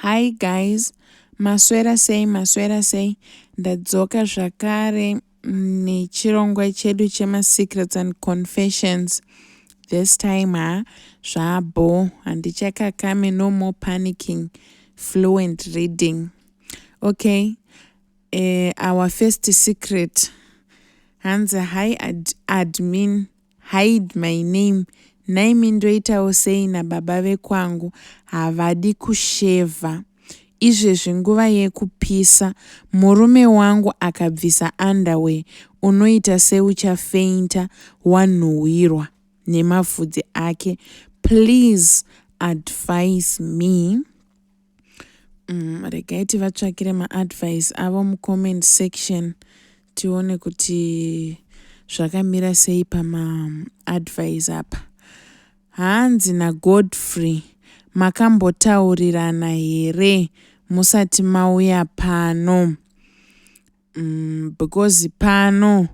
Hi guys, maswera sei, maswera sei? Ndadzoka zvakare nechirongwa chedu chema-secrets and confessions. This time ha, zvabho, handichakakame, no more panicking, fluent reading. Okay, our first secret hanzi, "Hi admin, hide my name. Naimi ndoitawo sei nababa vekwangu? Havadi kushevha. Izvezvi nguva yekupisa, murume wangu akabvisa underwear unoita seuchafeinta wanhuhwirwa nemavhudzi ake. Please advise me." Regai tivatsvakire maadvice avo mucomment section, tione kuti zvakamira sei pamaadvice apa. Hanzi naGodfrey, "Makambotaurirana here musati mauya pano? Because pano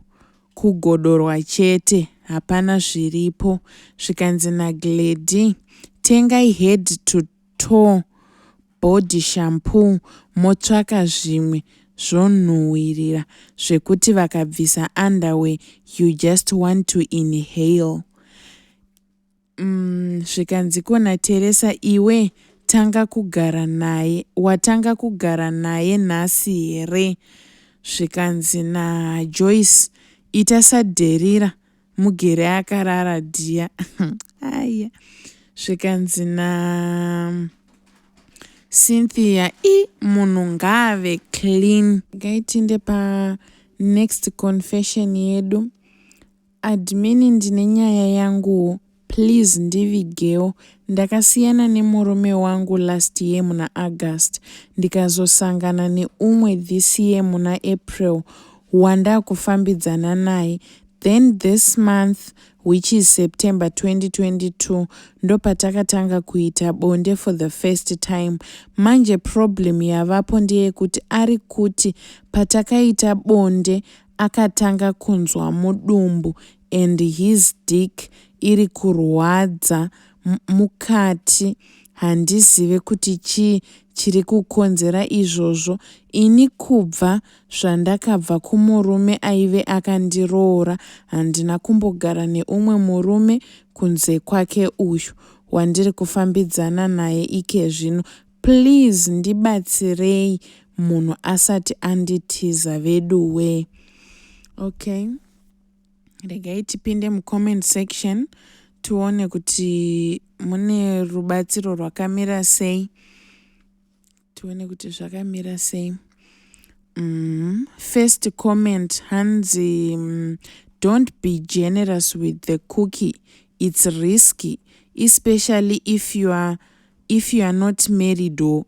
kugodorwa chete, hapana zviripo." Zvikanzi naGlady, "Tengai head to toe body shampoo, motsvaka zvimwe zvonhuhwirira zvekuti vakabvisa underwear you just want to inhale." Zvikanzi kona Teresa, "Iwe tanga kugara naye, watanga kugara naye nhasi here?" Zvikanzi naJoyce, "Ita sadherira mugere akarara dhiya." Aya, zvikanzi na Cynthia, "I munhu ngaave clean." Ngaitinde panext confession yedu. "Admin, ndine nyaya yanguwo, please ndivigewo. Ndakasiyana nemurume wangu last year muna August, ndikazosangana neumwe this year muna April wandakufambidzana naye. Then this month, which is September 2022, ndopatakatanga kuita bonde for the first time. Manje problem yavapo ndeyekuti ari kuti patakaita bonde akatanga kunzwa mudumbu and his dick iri kurwadza mukati. Handizive kuti chii chiri kukonzera izvozvo. Ini kubva zvandakabva kumurume aive akandiroora, handina kumbogara neumwe murume kunze kwake uyu wandiri kufambidzana naye ike zvino. Please ndibatsirei munhu asati anditiza veduwe." Okay, regai tipinde mucomment section, tione kuti mune rubatsiro rwakamira sei, tione kuti zvakamira sei. First comment hanzi, "Don't be generous with the cookie, it's risky, especially if you are not married or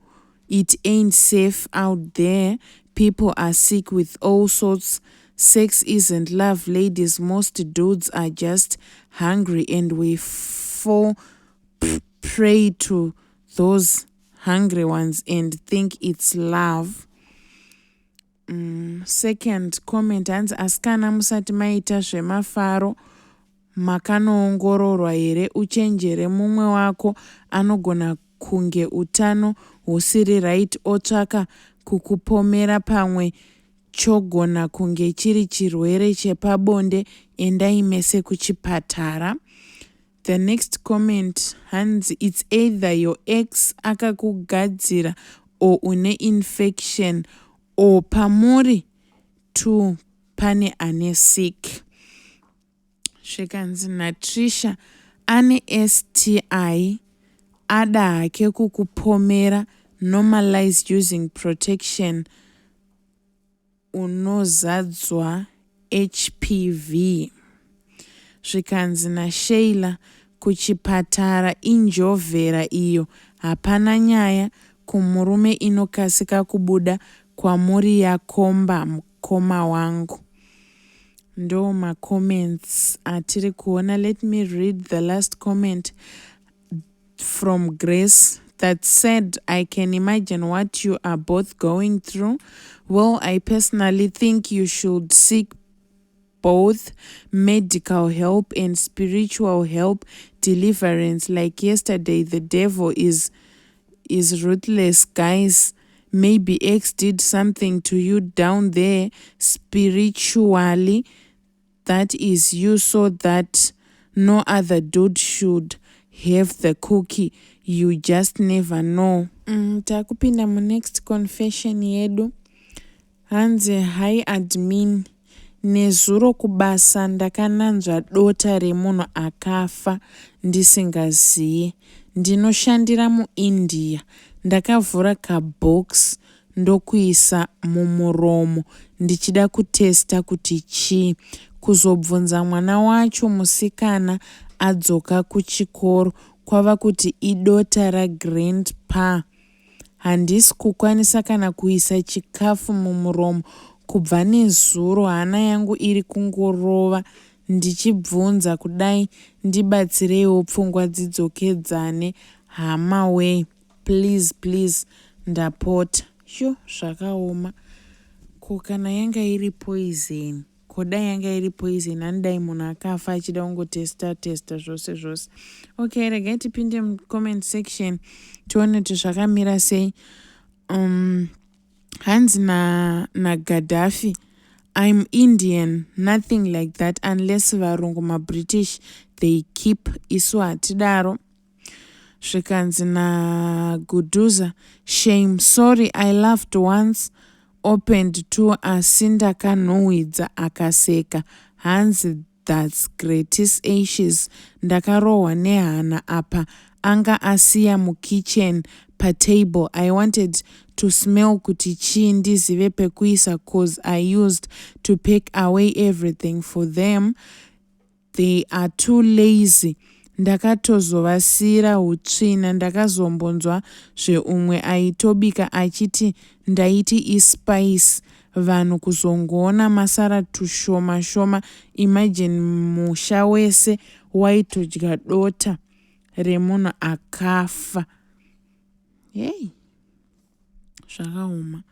it ain't safe out there. People are sick with all sorts. Sex isn't love, ladies. Most dudes are just hungry and we fall prey to those hungry ones and think it's love." Second comment hanzi, "Asikana, musati maita zvemafaro makanoongororwa here? Uchenjere, mumwe wako anogona kunge utano husiri right, otsvaka kukupomera. Pamwe chogona kunge chiri chirwere chepabonde. Endai mese kuchipatara." The next comment hanzi, "It's either your ex akakugadzira or une infection or pamuri two pane ane sick." Zvikanzi naTrisha, "Ane STI, ada hake kukupomera. Normalize using protection, unozadzwa HPV." Zvikanzi naSheila, "Kuchipatara injovhera iyo, hapana nyaya. Kumurume inokasika kubuda, kwamuri yakomba, mukoma wangu." Ndo macomments atiri kuona. Let me read the last comment from Grace that said, "I can imagine what you are both going through. Well, I personally think you should seek both medical help and spiritual help, deliverance. Like yesterday, the devil is is ruthless guys maybe ex did something to you down there spiritually that is you so that no other dude should have the cookie you just never know mm, takupinda munext confession yedu hanzi hi admin nezuro kubasa ndakananzva dota remunhu akafa ndisingaziye ndinoshandira muindia ndakavhura kabox ndokuisa mumuromo ndichida kutesta kuti chii kuzobvunza mwana wacho musikana adzoka kuchikoro kwava kuti idota ragrandpa handisi kukwanisa kana kuisa chikafu mumuromo kubva nezuro hana yangu iri kungorova ndichibvunza kudai ndibatsireiwo pfungwa dzidzokedzane hama wee please please ndapota sho zvakaoma ko kana yanga iri poison ko dai yanga iri poison anidai munhu akafa achida kungotesta testa zvose zvose okay regai tipinde mucomment section tione kuti zvakamira sei um, hanzi nagadhafi na i'm indian nothing like that unless varungu mabritish they keep isu hatidaro zvikanzi naguduza shame sorry i loved once opened to asi ndakanhuhwidza akaseka hanzi thats greatest ashes ndakarohwa nehana apa anga asiya mukitchen patable i wanted to smell kuti chii ndizive pekuisa cause i used to pack away everything for them they are too lazy ndakatozovasiyira utsvina ndakazombonzwa zveumwe aitobika achiti ndaiti ispice vanhu kuzongoona masara tushoma shoma imagine musha wese waitodya dota remunhu akafa hei zvakaoma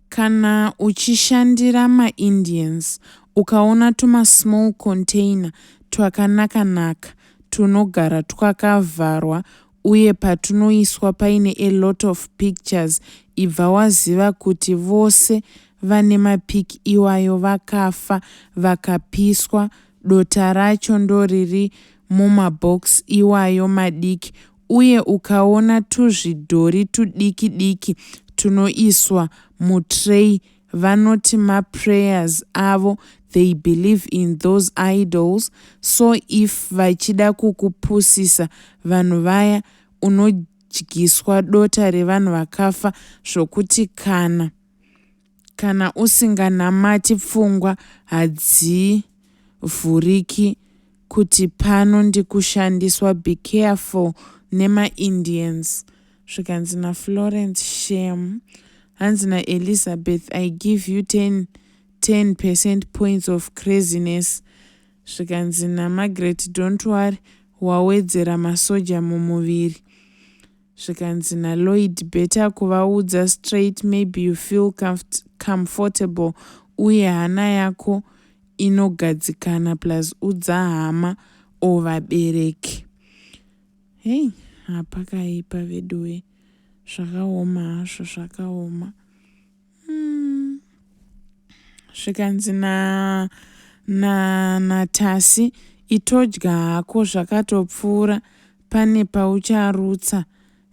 kana uchishandira maindians ukaona tumasmall container twakanaka-naka tunogara twakavharwa uye patunoiswa paine a lot of pictures ibva waziva kuti vose vane mapiki iwayo vakafa vakapiswa dota racho ndoriri mumabhokisi iwayo madiki uye ukaona tuzvidhori tudiki diki tunoiswa mutray vanoti maprayers avo they believe in those idols so if vachida kukupusisa vanhu vaya unodyiswa dota revanhu vakafa zvokuti kana kana usinganamati pfungwa hadzivhuriki kuti pano ndikushandiswa be careful nemaindians zvikanzi naflorence shem hanzi naelizabeth i give you 10, 10 percent points of craziness zvikanzi namargaret don't worry wawedzera masoja mumuviri zvikanzi nalloyd better kuvaudza straight maybe you feel comfortable uye hana yako inogadzikana plus udza hama o vabereki hei hapakaipa veduwe zvakaoma hazvo zvakaoma hmm. zvikanzi natasi na, na itodya hako zvakatopfuura pane paucharutsa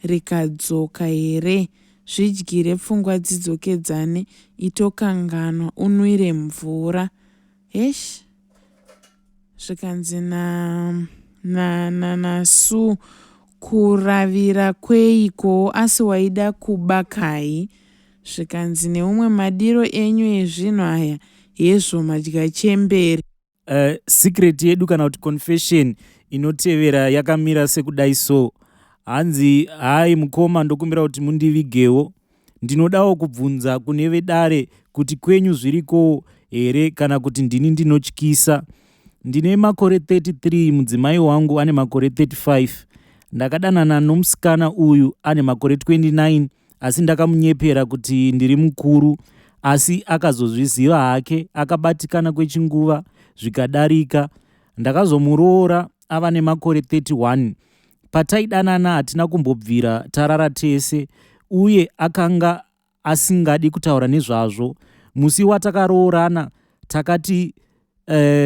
rikadzoka here zvidyire pfungwa dzidzokedzane itokanganwa unwire mvura hesh zvikanzi nasu na, na, kuravira kweiko asi waida kuba kai zvikanzi neumwe madiro enyu ezvinhu aya hezvo madya chembere secret yedu kana kuti confession inotevera yakamira sekudai so hanzi hai mukoma ndokumbira kuti mundivigewo ndinodawo kubvunza kune vedare kuti kwenyu zviriko here kana kuti ndini ndinotyisa ndine makore 33 mudzimai wangu ane makore 35 ndakadanana nomusikana uyu ane makore 29 asi ndakamunyepera kuti ndiri mukuru asi akazozviziva hake akabatikana kwechinguva zvikadarika ndakazomuroora ava nemakore 31. Pataidanana hatina kumbobvira tarara tese uye akanga asingadi kutaura nezvazvo. Musi watakaroorana takati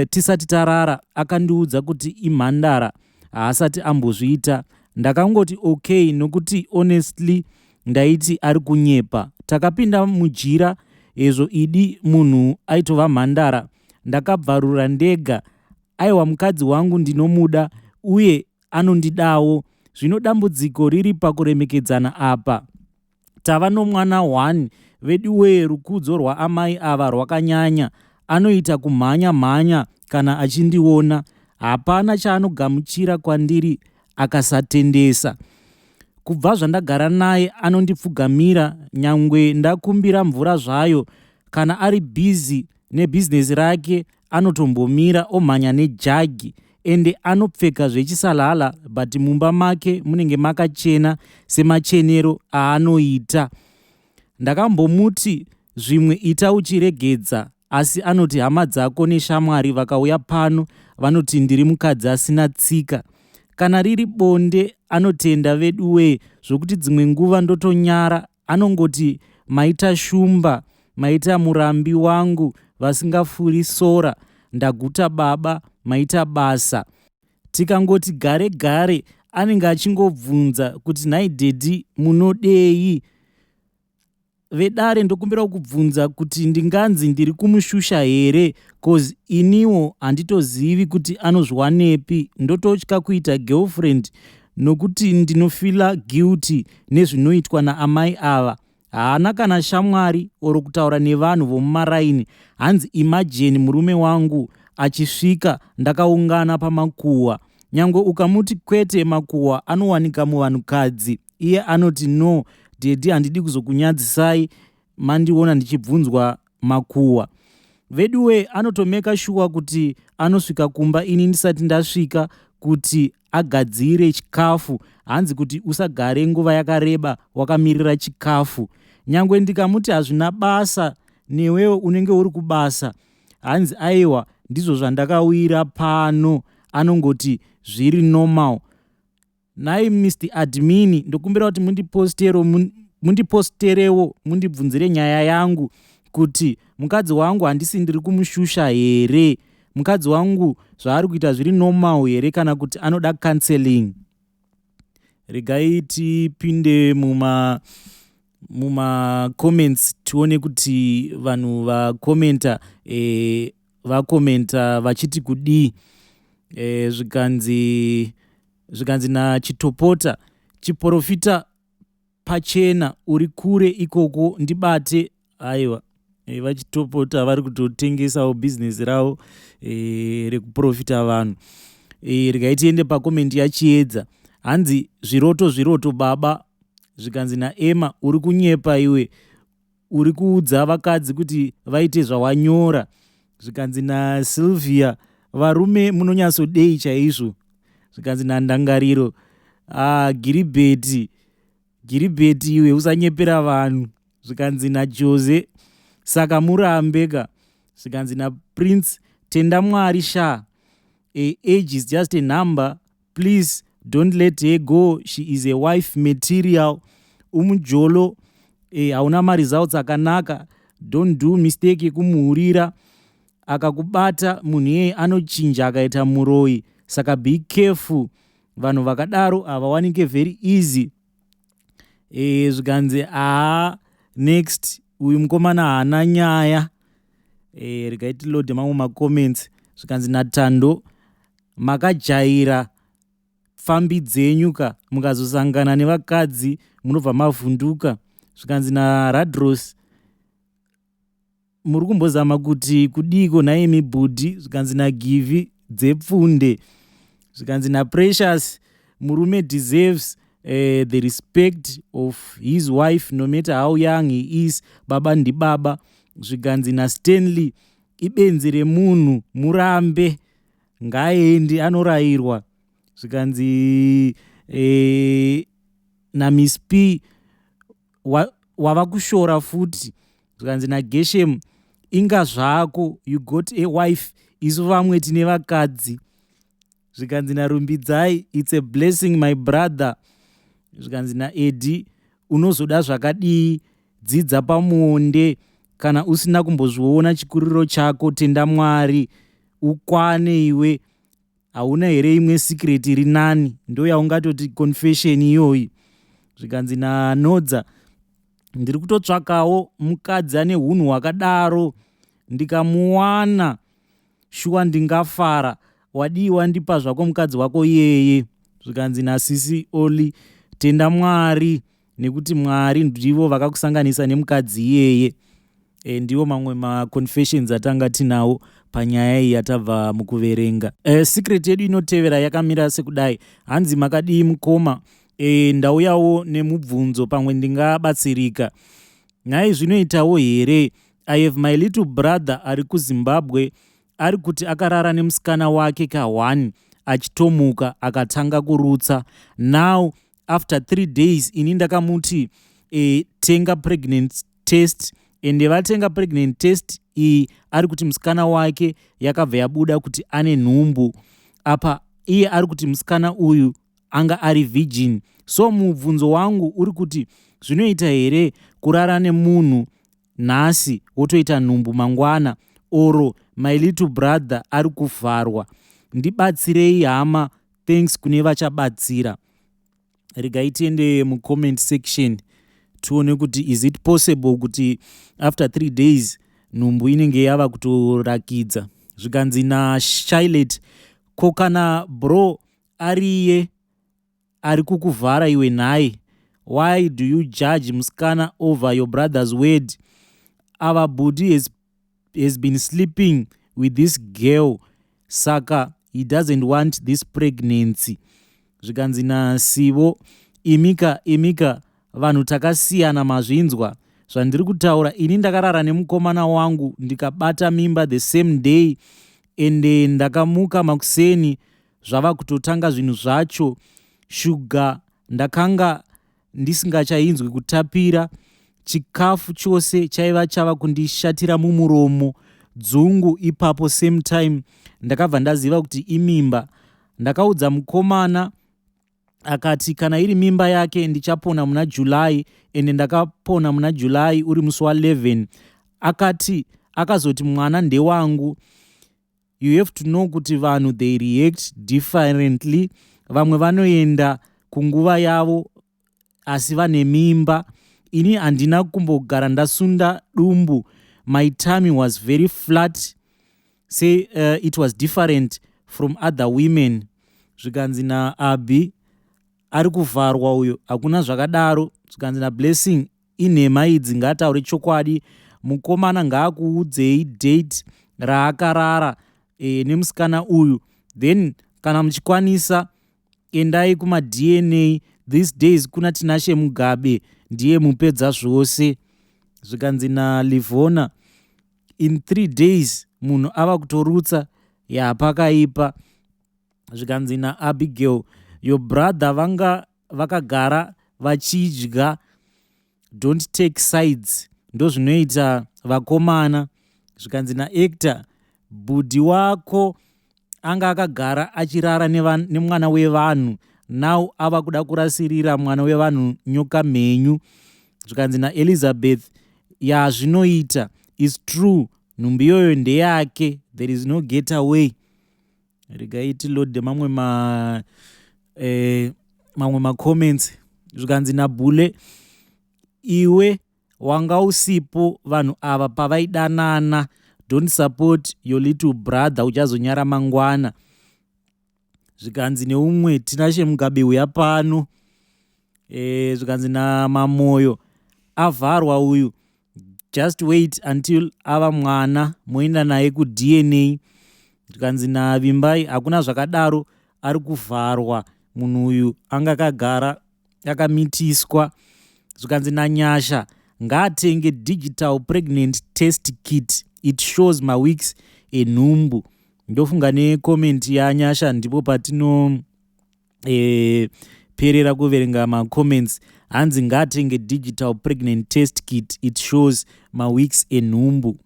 tisati tarara akandiudza kuti imhandara haasati ambozviita. Ndakangoti okay nokuti honestly ndaiti ari kunyepa. Takapinda mujira hezvo idi munhu aitova mhandara. Ndakabvarura ndega. Aiwa mukadzi wangu ndinomuda uye anondidawo. Zvino dambudziko riri pakuremekedzana apa. Tava nomwana one veduwee rukudzo rwaamai ava rwakanyanya. Anoita kumhanya mhanya kana achindiona. Hapana chaanogamuchira kwandiri akasatendesa. Kubva zvandagara naye anondipfugamira nyangwe ndakumbira mvura zvayo. Kana ari busy nebhizinesi rake anotombomira omhanya nejagi ende anopfeka zvechisalala but mumba make munenge makachena semachenero aanoita. Ndakambomuti zvimwe ita uchiregedza asi anoti hama dzako neshamwari vakauya pano vanoti ndiri mukadzi asina tsika. Kana riri bonde anotenda veduwee zvokuti dzimwe nguva ndotonyara anongoti maita shumba maita murambi wangu vasingafuri sora ndaguta baba maita basa. Tikangoti gare gare anenge achingobvunza kuti nhai dhedhi munodei. Vedare ndokumbirawo kubvunza kuti ndinganzi ndiri kumushusha here coz iniwo handitozivi kuti anozviwanepi ndototya kuita girlfriend nokuti ndinofila guilty nezvinoitwa naamai ava. Haana kana shamwari or kutaura nevanhu vomumaraini hanzi imagine murume wangu achisvika ndakaungana pamakuhwa. Nyangwe ukamuti kwete makuhwa anowanika muvanhukadzi iye anoti no daddy handidi kuzokunyadzisai mandiona ndichibvunzwa makuhwa. Veduwe anotomeka shuwa kuti anosvika kumba ini ndisati ndasvika kuti agadzire chikafu hanzi kuti usagare nguva yakareba wakamirira chikafu. Nyangwe ndikamuti hazvina basa newewo unenge uri kubasa hanzi aiwa ndizvo zvandakauyira pano anongoti zviri normal. Nhai Mister Admin ndokumbira kuti mundipostero mundiposterewo mundibvunzire nyaya yangu kuti mukadzi wangu handisi ndiri kumushusha here mukadzi wangu zvaari kuita zviri normal here kana kuti anoda counseling. Regai tipinde muma mumacomments tione kuti vanhu vakomenta e, vakomenta vachiti kudii e, zvikanzi zvikanzi nachitopota chiporofita pachena uri kure ikoko ndibate aiwa e, vachitopota vari kutotengesawo bhizinesi ravo e, rekuprofita vanhu e, regai tiende pakomendi yachiedza hanzi zviroto zviroto baba zvikanzi naema uri kunyepa iwe uri kuudza vakadzi kuti vaite zvawanyora zvikanzi nasylvia varume munonyatsodei chaizvo zvikanzi nandangariro ah, giribheti giribheti iwe usanyepera vanhu zvikanzi najose saka murambe ka zvikanzi naprince tenda mwari sha a age is just a number please don't let her go she is a wife material umujolo eh, hauna maresults akanaka don't do mistake yekumuhurira akakubata munhu iyeye anochinja akaita muroyi saka be careful vanhu vakadaro havawanike very easy e, zvikanzi haa next uyu mukomana haana nyaya e, regai tilode mamwe macomments zvikanzi natando makajaira pfambi dzenyu ka mukazosangana nevakadzi munobva mavhunduka zvikanzi naradros muri kumbozama kuti kudiiko nhaimi bhudhi zvikanzi nagivhi dzepfunde zvikanzi naprecious murume deserves the respect of his wife no matter how young he is baba ndibaba zvikanzi nastanley ibenzi remunhu murambe ngaaende anorayirwa zvikanzi namiss p wava kushora futi zvikanzi nageshem inga zvako you got a wife isu vamwe tine vakadzi. Zvikanzi naRumbidzai, "It's a blessing, my brother." Zvikanzi naEdi, "Unozoda zvakadii? Dzidza pamuonde. Kana usina kumbozviona, chikuriro chako. Tenda Mwari, ukwane iwe. Hauna here imwe secret iri nani? Ndo yaungatoti confession iyoyi." Zvikanzi naNodza, "Ndiri kutotsvakawo mukadzi ane unhu hwakadaro. Ndikamuwana shuwa ndingafara. Wadii wandipa zvako mukadzi wako iyeye?" Zvikanzi naSisi Oli, "Tenda Mwari nekuti Mwari ndivo vakakusanganisa nemukadzi iyeye." Ndiwo mamwe maconfessions atanga tinawo panyaya iyi yatabva mukuverenga. Secret yedu inotevera yakamira sekudai. Hanzi, "Makadii mukoma? Ndauyawo nemubvunzo, pamwe ndingabatsirika. Nhai, zvinoitawo here? I have my little brother ari kuZimbabwe. Ari kuti akarara nemusikana wake ka1, achitomuka akatanga kurutsa. Now after 3 days ini ndakamuti tenga pregnant test. Ende vatenga pregnant test iyi, ari kuti musikana wake yakabva yabuda kuti ane nhumbu. Apa iye ari kuti musikana uyu anga ari virgin. So mubvunzo wangu uri kuti zvinoita here kurara nemunhu nhasi wotoita nhumbu mangwana, or my little brother ari kuvharwa? Ndibatsirei hama. Thanks kune vachabatsira." Regai tiende mucomment section tione kuti is it possible kuti after 3 days nhumbu inenge yava kutorakidza. Zvikanzi naShilet, "Ko kana bro ariye ari kukuvhara iwe nhai? Why do you judge musikana over your brother's word? Our body has been sleeping with this girl, saka he doesn't want this pregnancy." Zvikanzi naSivo, "Imika, imika, vanhu takasiyana. Mazvinzwa zvandiri kutaura? Ini ndakarara nemukomana wangu ndikabata mimba the same day. Ende ndakamuka makuseni zvava kutotanga zvinhu zvacho. Shuga ndakanga ndisingachainzwi kutapira. Chikafu chose chaiva chava kundishatira mumuromo, dzungu ipapo. Same time ndakabva ndaziva kuti imimba. Ndakaudza mukomana, akati kana iri mimba yake ndichapona muna July. Ende ndakapona muna July, uri musi wa11. Akati akazoti mwana ndewangu. You have to know kuti vanhu, they react differently. Vamwe vanoenda kunguva yavo asi vane mimba. Ini handina kumbogara ndasunda dumbu. My tummy was very flat, say it was different from other women." Zvikanzi naAbi, "Ari kuvharwa uyo, hakuna zvakadaro." Zvikanzi naBlessing, "Inhema idzi, ngaataure chokwadi. Mukomana ngaakuudzei date raakarara nemusikana uyu. Then kana muchikwanisa, endai kumaDNA. These days kuna Tinashe Mugabe, ndiye mupedza zvose." Zvikanzi naLivhona, "In 3 days munhu ava kutorutsa? Yapakaipa." Zvikanzi naAbigail, "Your brother vanga vakagara vachidya. Don't take sides, ndozvinoita vakomana." Zvikanzi naActor, "Bhudhi wako anga akagara achirara nemwana wevanhu. Now ava kuda kurasirira mwana wevanhu nyoka mhenyu." Zvikanzi naElizabeth, "Yazvinoita is true. Nhumbi iyoyo ndeyake. There is no get away." Regai tilode mamwe macomments. Zvikanzi naBhule, "Iwe wanga usipo vanhu ava pavaidanana. Don't support your little brother, uchazonyara mangwana." Zvikanzi neumwe, "Tinashe Mugabe, uya pano." Zvikanzi naMamoyo, "Avharwa uyu. Just wait until ava mwana, moenda naye kuDNA." Zvikanzi naVimbai, "Hakuna zvakadaro, ari kuvharwa munhu uyu, anga akagara akamitiswa." Zvikanzi naNyasha, "Ngaatenge digital pregnant test kit. It shows maweeks enhumbu." Ndofunga necomment yaNyasha ndipo patino perera kuverenga macomments. Hanzi ngaatenge digital pregnant test kit, it shows maweeks enhumbu.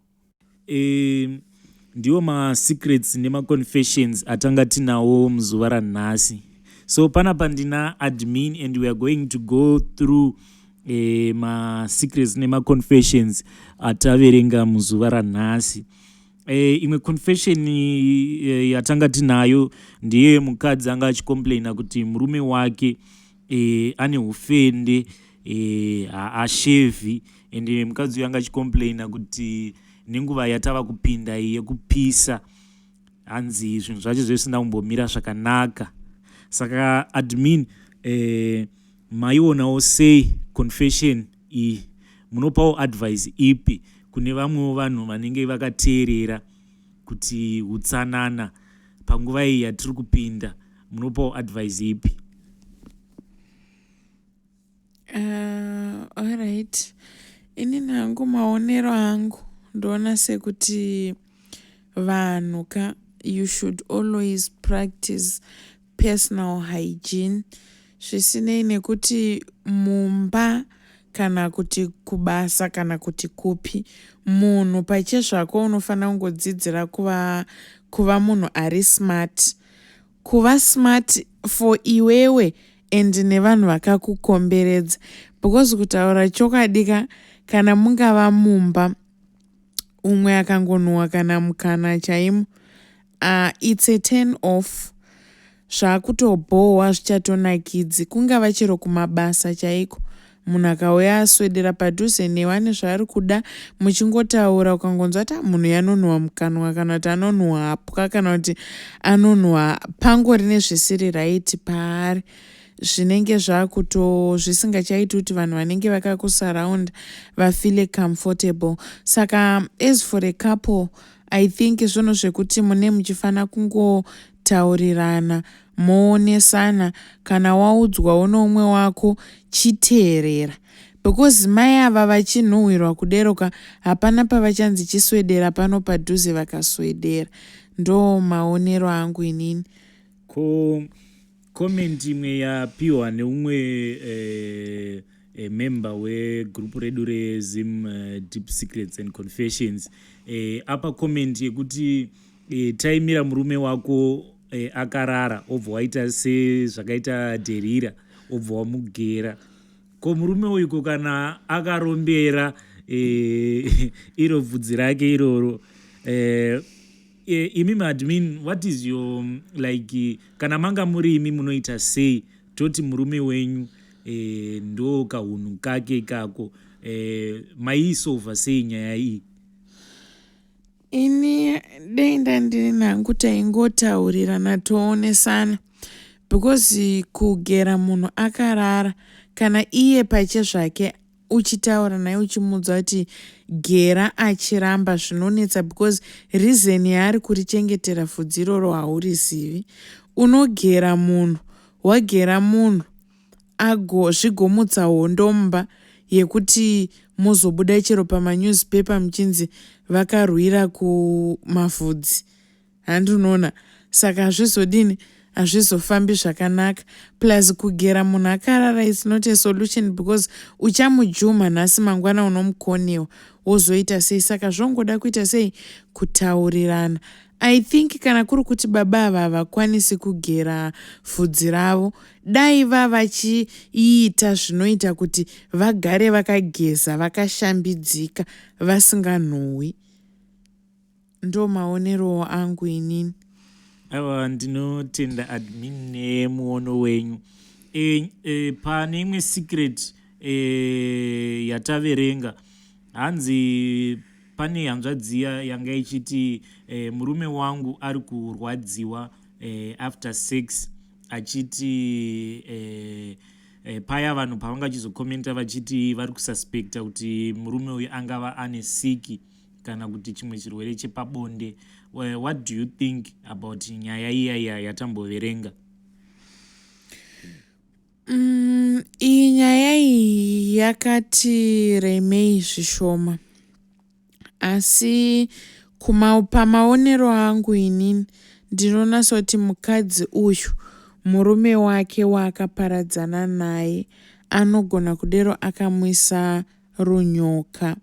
Ndiwo masecrets nemaconfessions atanga tinawo muzuva ranhasi. So panapa ndina admin and we are going to go through masecrets nemaconfessions ataverenga muzuva ranhasi. Imwe confession yatanga tinayo ndeye mukadzi anga achicomplaina kuti murume wake ane ufende, haashevhi, and mukadzi uyu anga achicomplaina kuti nenguva yatava kupinda iyi yekupisa, hanzi zvinhu zvacho zvisina kumbomira zvakanaka. Saka admin, maionawo sei confession iyi? Munopawo advice ipi kune vamwewo vanhu vanenge vakateerera kuti utsanana panguva iyi yatiri kupinda, munopawo advice ipi? Alright, inini hangu, maonero angu, ndoona sekuti vanhu ka, you should always practice personal hygiene, zvisinei nekuti mumba kana kuti kubasa kana kuti kupi. Munhu pachezvako unofanira kungodzidzira kuva munhu ari smart, kuva smart for iwewe and nevanhu vakakukomberedza, because kutaura chokwadi ka, kana mungava mumba, umwe akangonhuhwa kana mukana chaimo, it's a turn off, zvakutobhohwa, zvichatonakidzi. Kungava chero kumabasa chaiko, munhu akauya aswedera padhuze newe, ane zvaari kuda, muchingotaura, ukangonzwa kuti ah, munhu yanonhuhwa mukanwa, kana kuti anonhuhwa hapwa, kana kuti anonhuhwa, pangori nezvisiri right paari, zvinenge zvakuto zvisingachaiti kuti vanhu vanenge vakakusaraunda vafeel comfortable. Saka as for a couple, I think zvinhu zvekuti mune muchifanira kungotaurirana, moonesana. Kana waudzwawo noumwe wako, chiteerera, because mai ava vachinhuhwirwa kuderoka, hapana pavachanzi chiswedera pano padhuze vakaswedera. Ndo maonero angu inini. Ko comment imwe yapiwa neumwe member wegroup redu reZim Deep Secrets and Confessions, apa comment yekuti taimira murume wako akarara, obva waita sezvakaita Dherira, obva wamugera. Ko murume uyu ko kana akarombera iro bvudzi rake iroro? Imi maadmin, what is your, like, kana manga muri imi, munoita sei? Toti murume wenyu ndo kahunhu kake ikako, maisolva sei nyaya iyi? Ini dei ndandiri nangu, taingotaurirana, toonesana, because kugera munhu akarara, kana iye pache zvake uchitaura naye, uchimuudza kuti gera, achiramba, zvinonetsa, because reason yaari kurichengetera vhudzi iroro haurizivi. Unogera munhu, wagera munhu, zvigomutsa hondo mumba yekuti muzobuda chero pamanewspaper muchinzi vakarwira kumavhudzi, handinoona. Saka hazvizodini, hazvizofambi zvakanaka. Plus kugera munhu akarara is not a solution, because uchamujuma nhasi, mangwana unomukonewa, wozoita sei? Saka zvongoda kuita sei? Kutaurirana. I think kana kuri kuti baba ava havakwanisi kugera vhudzi ravo, dai vavachiita zvinoita kuti vagare vakageza, vakashambidzika, vasinganhuhwi. Ndo maonerowo angu inini. Aiwa, ndinotenda admin nemuono wenyu. Pane imwe secret yataverenga, hanzi pane hanzvadziya yanga ichiti murume wangu ari kurwadziwa after sex, achiti paya vanhu pavanga vachizokomenta vachiti vari kususpecta kuti murume uyu angava ane siki kana kuti chimwe chirwere chepabonde. What do you think about nyaya iyaiya yatamboverenga? Iyi nyaya iyi yakati remei zvishoma, asi pamaonero angu inini, ndinoona kuti mukadzi uyu, murume wake waakaparadzana naye anogona kudero akamuisa runyoka.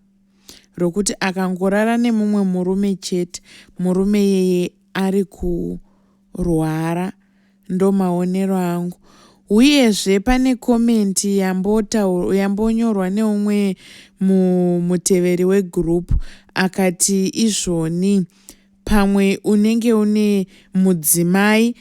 rokuti akangorara nemumwe murume chete murume iyeye ari kurwara ndomaonero angu uyezve pane comment yambonyorwa neumwe muteveri wegroup akati izvoni pamwe unenge une mudzimai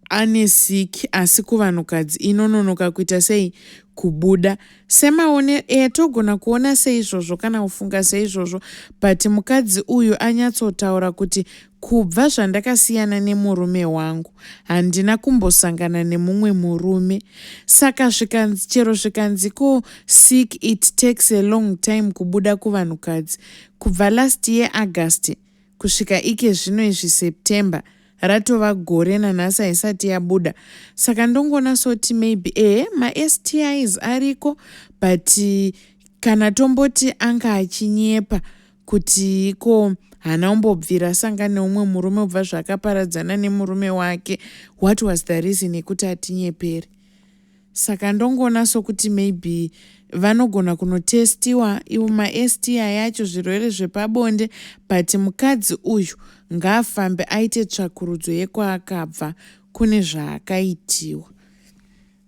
ane siki asi kuvanhukadzi inononoka kuita sei kubuda semaone e togona kuona seizvozvo kana kufunga seizvozvo but mukadzi uyu anyatsotaura kuti kubva zvandakasiyana nemurume wangu handina kumbosangana nemumwe murume saka zvikanzi chero zvikanzi ko sick it takes a long time kubuda kuvanhukadzi kubva last year August kusvika ike zvino izvi September ratova gore nanhasi haisati yabuda saka ndongoona soti maybe ehe maSTIs ariko but kana tomboti anga achinyepa kuti ko haana kumbobvira asanga neumwe murume kubva zvakaparadzana nemurume wake what was the reason yekuti atinyepere saka ndongoona sokuti maybe vanogona kunotestiwa iwo maSTI yacho zvirwere zvepabonde but mukadzi uyu ngaafambe aite tsvakurudzo yekwaakabva kune zvaakaitiwa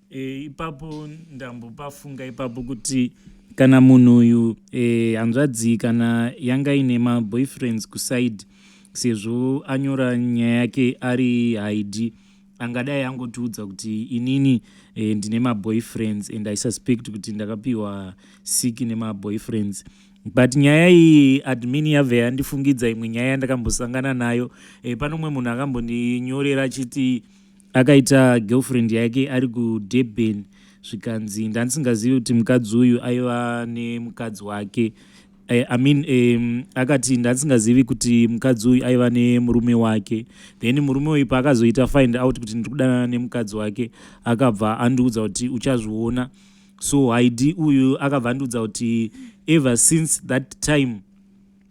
e, ipapo ndambopafunga ipapo kuti kana munhu uyu e, hanzvadzi kana yanga ine maboyfriends kuside sezvo anyora nyaya yake ari haidi angadai angotiudza kuti inini e, ndine maboyfriends and I suspect kuti ndakapiwa siki nemaboyfriends but nyaya iyi admin yabva yandifungidza imwe nyaya yandakambosangana nayo e, pano umwe munhu akambondinyorera achiti akaita girlfriend yake ari kuDurban zvikanzi ndandisingazivi kuti mukadzi uyu aiva nemukadzi wake I mean akati ndandisingazivi kuti mukadzi uyu aiva nemurume wake then murume uyu paakazoita find out kuti ndiri kudanana nemukadzi wake akabva andiudza kuti uchazviona so haidi uyu akabva andiudza kuti ever since that time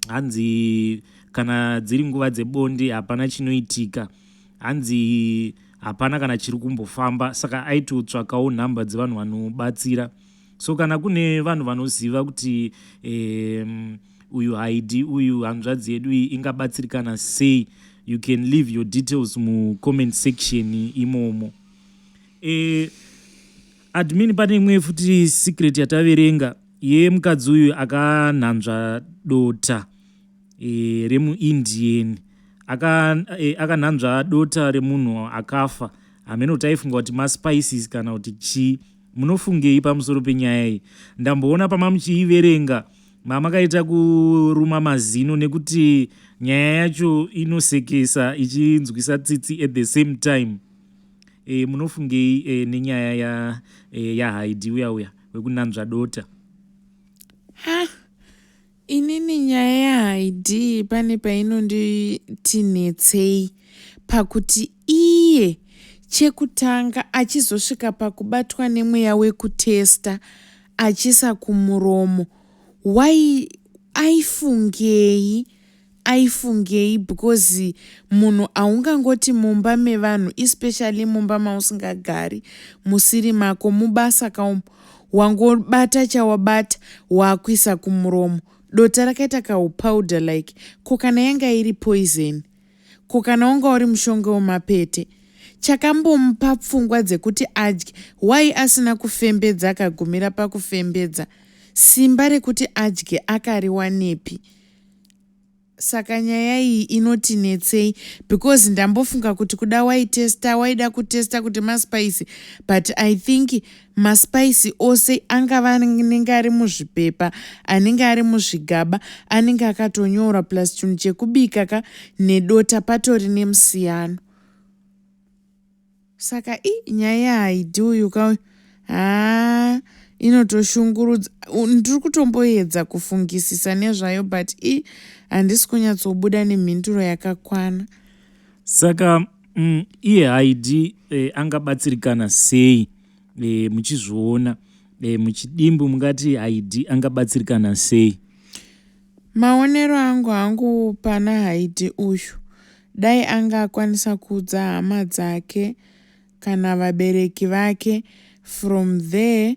hanzi kana dziri nguva dzebonde hapana chinoitika hanzi hapana kana chiri kumbofamba saka aitotsvakawo nhamba dzevanhu vanobatsira so kana kune vanhu vanoziva kuti uyu haidi uyu hanzvadzi yedu iyi ingabatsirikana sei you can leave your details mucomment section imomo e, admin pane imwe futi secret yataverenga yemukadzi uyu akanhanzva dota e, remuindian akanhanzva aka dota remunhu akafa hamene kuti aifunga kuti maspices kana kuti chii munofungei pamusoro penyaya iyi ndamboona pama muchiiverenga mamakaita kuruma mazino nekuti nyaya yacho inosekesa ichinzwisa tsitsi at the same time e, munofungei e, nenyaya yahaidi ya uya uya wekunanzva dota ha inini nyaya yahaidi pane painonditinetsei pakuti iye chekutanga achizosvika pakubatwa nemweya wekutesta achisa kumuromo wai aifungei aifungei because munhu haungangoti mumba mevanhu especially mumba mausingagari musiri mako mubasa kaumo wangobata chawabata waakuisa kumuromo dota rakaita kaupowder like ko kana yanga iri poison ko kana wanga uri mushonga wemapete chakambomupa pfungwa dzekuti adye wai asina kufembedza akagumira pakufembedza simba rekuti adye akariwanepi saka nyaya iyi inotinetsei because ndambofunga kuti kuda waitesta waida kutesta kuti maspice but I think maspice ose angava anenge ari muzvipepa anenge ari muzvigaba anenge akatonyorwa plus chinhu chekubika ka nedota patori nemusiyano saka i nyaya yahaidi uyu ka haa inotoshungurudza ndiri kutomboedza kufungisisa nezvayo but i handisi kunyatsobuda nemhinduro yakakwana saka iye haidi eh, angabatsirikana sei eh, muchizviona eh, muchidimbu mungati haidi angabatsirikana sei maonero angu hangu pana haidi uyu dai anga akwanisa kuudza hama dzake kana vabereki vake from there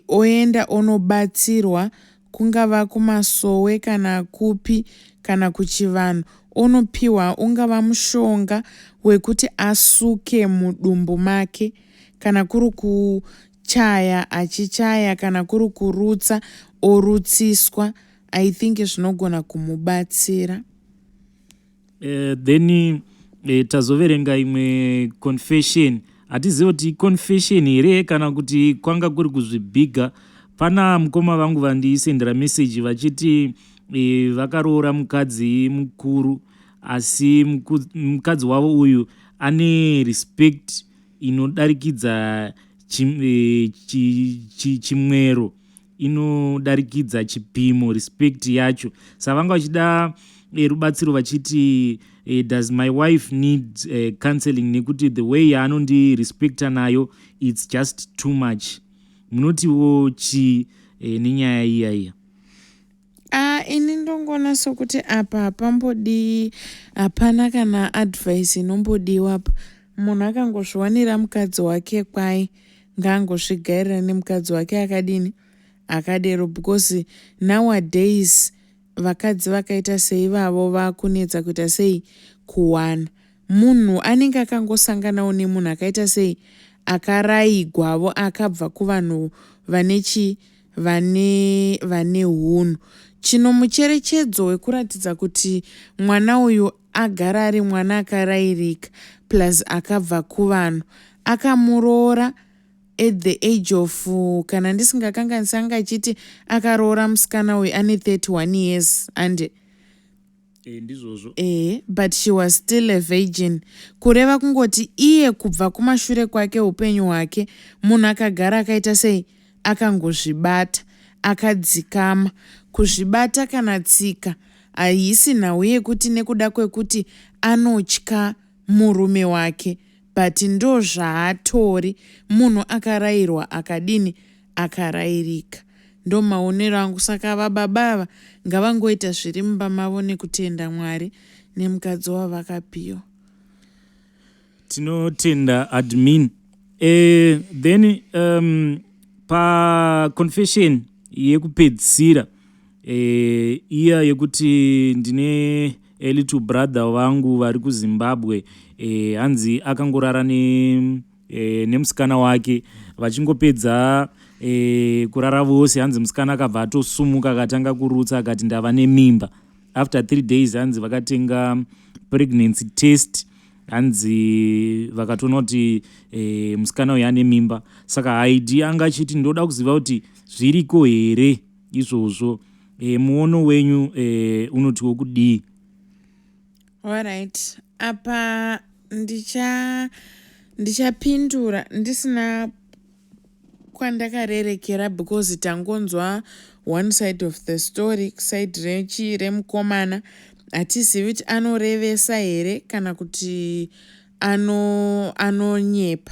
oenda onobatsirwa Kungava kumasowe kana kupi kana kuchivanhu, onopiwa ungava mushonga wekuti asuke mudumbu make. Kana kuri kuchaya, achichaya, kana kuri kurutsa, orutsiswa. I think zvinogona kumubatsira. Then tazoverenga imwe confession. Hatizivi kuti confession here kana kuti kwanga kuri kuzvibhiga. Pana mukoma vangu vandisendera meseji vachiti vakaroora mukadzi mukuru, asi mukadzi wavo uyu ane respect inodarikidza chimwero, inodarikidza chipimo respect yacho. Saka vanga vachida rubatsiro vachiti, "Does my wife need counseling? Nekuti the way yaanondirespecta nayo, it's just too much." Munotiwo chii nenyaya iya iya? A, ini ndongoona sokuti apa hapambodi, hapana kana advice inombodiwa pa. Munhu akangozviwanira mukadzi wake kwai, ngaangozvigarira nemukadzi wake akadini, akadero, because nowadays vakadzi vakaita seivavo vakunetsa kuita sei kuwana. Munhu anenge akangosanganawo nemunhu akaita sei, akarayigwavo, akabva kuvanhu vane chi vane unhu. Chino mucherechedzo wekuratidza kuti mwana uyu agara ari mwana akarayirika plus akabva kuvanhu, akamuroora at the age of, kana ndisingakanganisi, anga achiti akaroora musikana uyu ane 31 years and Ndizvozvo. But she was still a virgin. Kureva kungoti iye kubva kumashure kwake, upenyu hwake, munhu akagara akaita sei, akangozvibata, akadzikama. Kuzvibata kana tsika haisi nhau yekuti nekuda kwekuti anotya murume wake, but ndo zvaatori munhu akarayirwa, akadini, akarayirika. Ndo maonero angu. Saka vababa ava ngavangoita zviri mumba mavo nekutenda Mwari nemukadzi wavakapiwa. Tinotenda, admin. Then paconfession yekupedzisira, iya yekuti ndine little brother vangu vari kuZimbabwe, hanzi akangorara nemusikana wake. Vachingopedza kurara vose, hanzi musikana akabva atosumuka, akatanga kurutsa, akati ndava nemimba. After 3 days, hanzi vakatenga pregnancy test, hanzi vakatoona kuti musikana uyu ane mimba. Saka haidi anga achiti ndoda kuziva kuti zviriko here izvozvo. Muono wenyu unotiwo kudii? Alright, apa ndichapindura ndisina kwandakarerekera, because tangonzwa one side of the story, side rechi remukomana. Hatizivi kuti anorevesa here kana kuti anonyepa.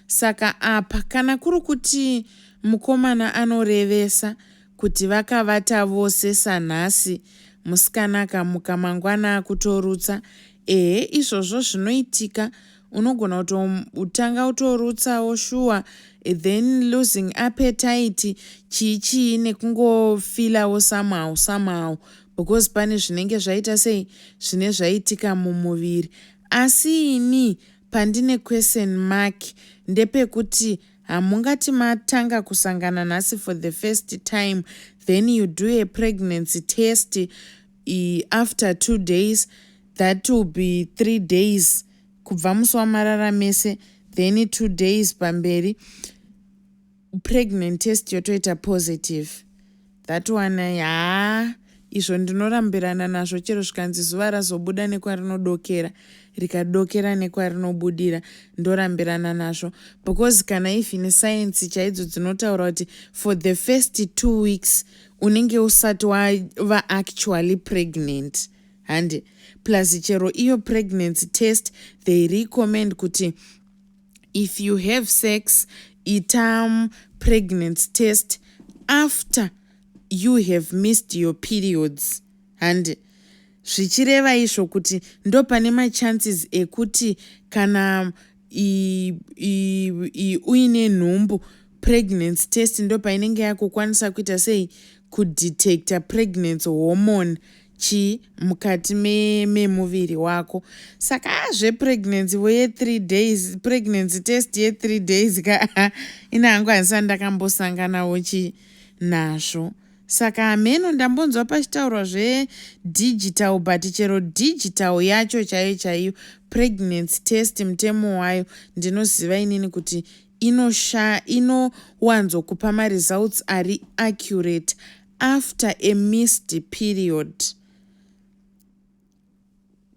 Saka apa kana kuri kuti mukomana anorevesa kuti vakavata vose sanhasi, musikana akamuka mangwana akutorutsa, ehe, izvozvo zvinoitika. Unogona kutotanga kutorutsawo shuwa, then losing appetite, chii chii, nekungofeelawo somehow somehow, because pane zvinenge zvaita sei, zvine zvaitika mumuviri. Asi ini pandine question mark ndepekuti hamungati matanga kusangana nhasi for the first time, then you do a pregnancy test after 2 days. That will be 3 days kubva musi wamarara mese, then 2 days pamberi, pregnant test yotoita positive. That one, haa, izvo ndinorambirana nazvo chero zvikanzi zuva razobuda nekwarinodokera, rikadokera nekwarinobudira, ndorambirana nazvo, because kana even science chaidzo dzinotaura kuti for the first 2 weeks unenge usati wava actually pregnant, handi? Plus chero iyo pregnancy test, they recommend kuti if you have sex, ita pregnancy test after you have missed your periods, handi? Zvichireva izvo kuti ndo pane machances ekuti kana uine nhumbu, Pregnancy test ndo painenge yakukwanisa kuita sei? Kudetecta pregnancy hormone chii mukati memuviri wako. Saka zvepregnancy vo ye3 days, pregnancy test ye3 days ka, ina hangu handisati ndakambosanganawo chi nazvo. Saka hameno, ndambonzwa pachitaurwa zvedigital, but chero digital yacho chaiyo chaiyo, pregnancy test mutemo wayo ndinoziva inini kuti inowanzokupa maresults ari accurate after a missed period,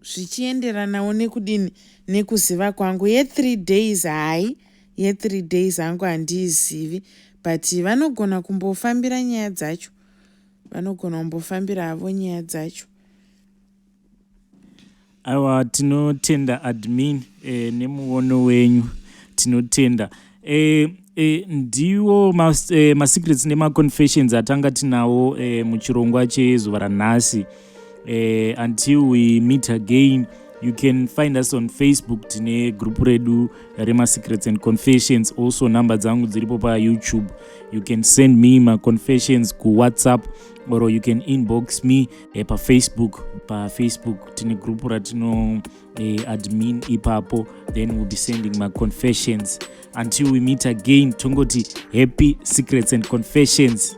zvichienderanawo nekudini, nekuziva kwangu. Ye3 days, hai, ye3 days hangu handiizivi, but vanogona kumbofambira nyaya dzacho, vanogona kumbofambira havo nyaya dzacho. Aiwa, tinotenda admin nemuono wenyu, tinotenda. Ndiwo masecrets nemaconfessions atanga tinawo muchirongwa chezuva ranhasi. Until we meet again, you can find us on Facebook, tine group redu remasecrets and confessions. Also number dzangu dziripo paYouTube. You can send me maconfessions kuWhatsApp or you can inbox me paFacebook. PaFacebook tine group ratino admin ipapo, then we'll be sending maconfessions. Until we meet again, tongoti happy secrets and confessions.